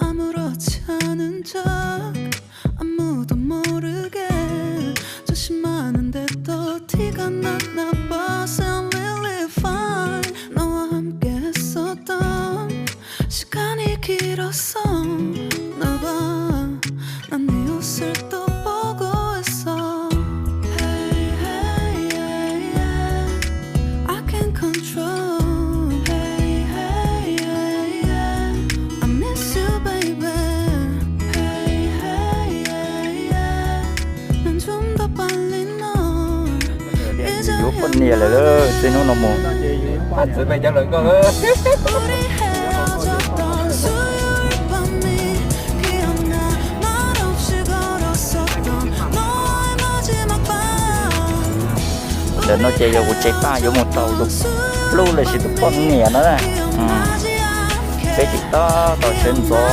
아무렇지 않은 척 아무도 모르게 조심하는데 또 티가 나나 봐. I'm really fine. 너와 함께 했었던 시간이 길었어. 나 봐. 난 네 옷을 또 보고 있어. Hey, hey, yeah, yeah. I can't control. Hey, hey, yeah, yeah. I miss you, baby. Hey, hey, yeah, yeah. 난 좀 더 빨리 널 잊어야 돼. Yuav poj niam lawm, txij hnub no mus. 우리 헤어졌던 수요일 밤이 기억나. 말없이 걸었었던 너의 마지막 밤. Ntawm no ces yog kuv tsev paj yuav mus tau tus hlub lossis tus poj niam no na. Peb tsis tab tom sawv ntxov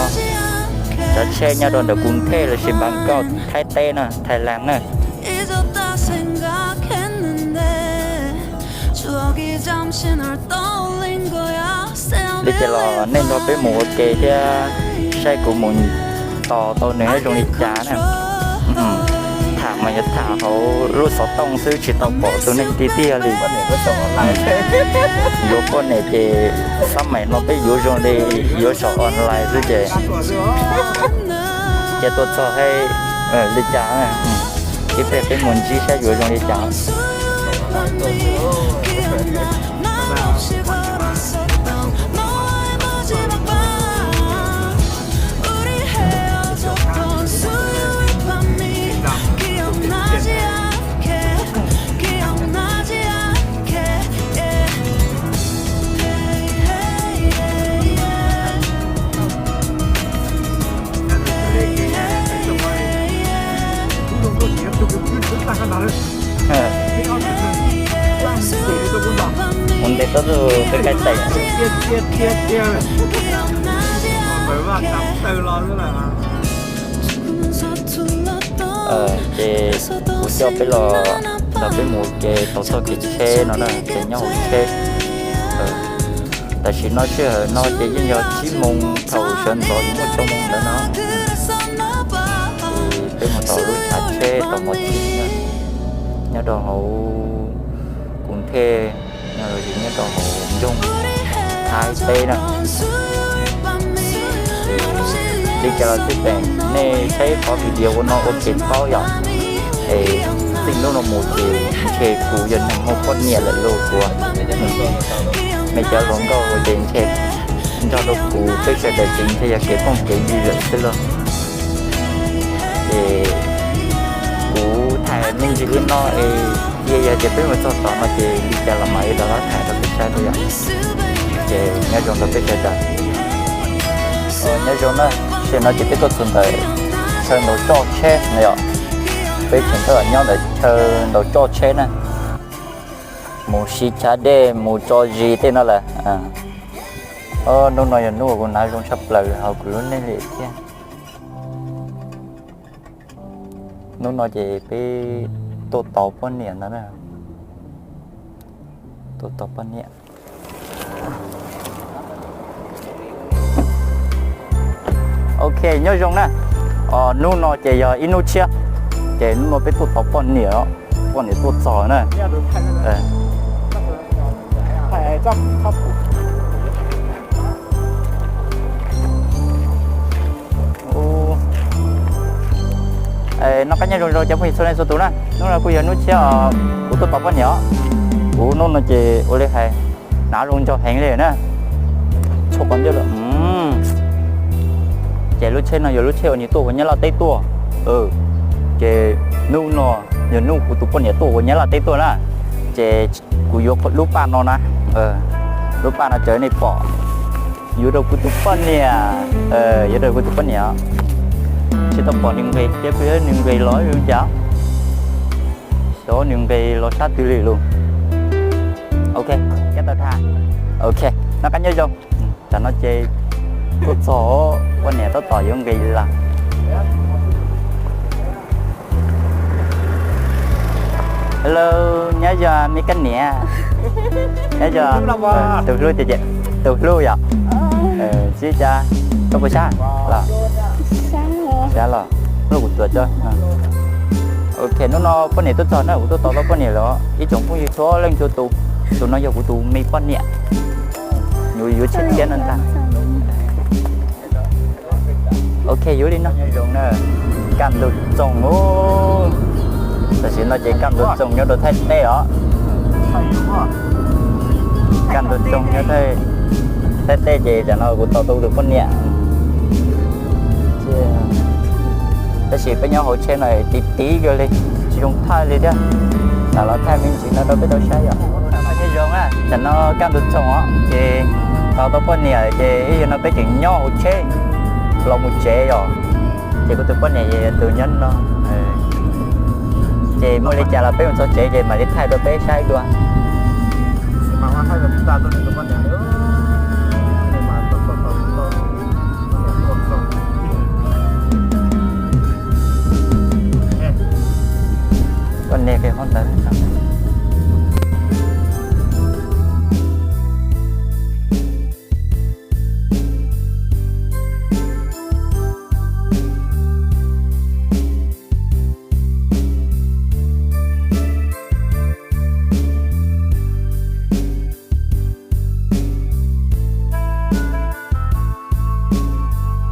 tsav tsheb nyob rau ntawm Kuv Thej lossis Npas Nkauj Thaib teb na, Thailand na. Li cas los nej nrog peb mus ua ke thiab saib kuv mus tos tau nws nyob zoo li cas na. Tham mas yuav tham hauv lub xov tooj xwb tsis tau pom tus neeg tiag tiag li. Yuav poj niam ces xab maim no peb yuav zoo li yuav saum online xwb ces cia tuaj txog thiab li cas, ib pliag peb mus ntsib saib yuav zoo li cas. Ua ntej tau tus kab kaib tais. Ces kuv coj peb los, nrog peb mus ua ke tau txoj kev tsheb no na, ces nyob hauv tsheb. Tam sim no sij hawm no ces yeej yog tsib moos thaum sawv ntxov yuav muaj cuaj moos ntawd no. Ces peb mus tau lub tshav tsheb tau mos tsheb nyob rau hauv Kuv Thej, nyob rau hauv nroog Thaib teb na. Li cas los xij peem nej saib qhov video ua no ua ke paub yom. Es txij hnub no mus ces ntshe kuv yog neeg muaj poj niam lawm lauj kuv. Nej cov hluas nkauj ces ntshe nrog rau kuv peb sawv daws ces ntshe yog kev phooj kev ywg lawm xwb lauj. Ces kuv tham me ntsis li no es cia yog tias peb mus txog tod no ces li cas los mam li rov qab tham rau peb saib thiab yom. Ces nyob zoo rau peb sawv daws. Nyob zoo na, tam sim no ces peb tuaj txog ntawm chaw ntaus txoj tsheb no yom. Peb tseem tab tom nyob ntawm chaw ntaus txoj tsheb na. Mus siv chav dej mus tso zis tej no lawm. Hnub no yog hnub uas kuv hnav zoo tshaj plaws hauv kuv lub neej li thiab. Hnub no ces peb tuaj tos poj niam ntawd na. Tuaj tos poj niam. Ok, nyob zoo na. Hnub no ces yog ib hnub tshiab, ces hnub no peb tuaj tos poj niam, poj niam tuaj txog na. Noj qab nyob zoo rau cov phooj ywg txhua leej txhua tus na. Hnub no kuj yog hnub tshiab os, kuv tuaj tos poj niam os. Kuv hnub no ces ua li hais, hnav zoo nraug heev li na. Tshuav qhov ncauj lawm. Ces lub tsheb no yog lub tsheb uas nws tuaj huv Nyab Laj teb tuaj. Ces hnub no yog hnub kuv tus poj niam tuaj huv Nyab Laj teb tuaj na. Ces kuv yuav lub paj no na. Lub paj no caw nej pom. Yuav rau kuv tus poj niam, yuav rau kuv tus poj niam. Tsis tau pom nws nqis thiab, kuv yog nws nqis los zoo cas. Xyov nws nqis los sab twg li lauj. Ok, cab tau dhau. Ok, noj qab nyob zoo. Tam no ces tuaj txog poj niam tab tom yuav nqis lawm. Hello, nyob zoo me koj niam. Nyob zoo. Tus hlub tiag tiag, tus hlub yom. Tsis cas, koj puas sab los? Sab los, hnub kuv tuav coj. Ok, hnub no poj niam tuaj txog na, kuv tuaj tos tau poj niam lawm. Ib tsoom phooj ywg txhua leej txhua tus, tus no yog kuv tus me poj niam. Yuav tshiab tshiab no ntag. Ok, yuav li no. Kaj ntug txoos. Tam sim no ces kaj ntug txoos nyob rau Thaib teb os. Kaj ntug txoos nyob Thaib teb ces tam no kuv tos tau tus poj niam. Tab sis peb nyob hauv tsheb no tiv tiv kawg li, tsis zoo thaij li thiab. Lam los thaij me ntsis no rau peb tau saib yom. Tam no kaj ntug txoos os ces tos tau poj niam ces ib zaug no peb tseem nyob hauv tsheb los mus tsev yom. Ces kuv tus poj niam tus nyob no. Ces muaj li cas los peb mus txog tsev ces mam li thaij rau peb saib dua. Poj niam qhov ntawd.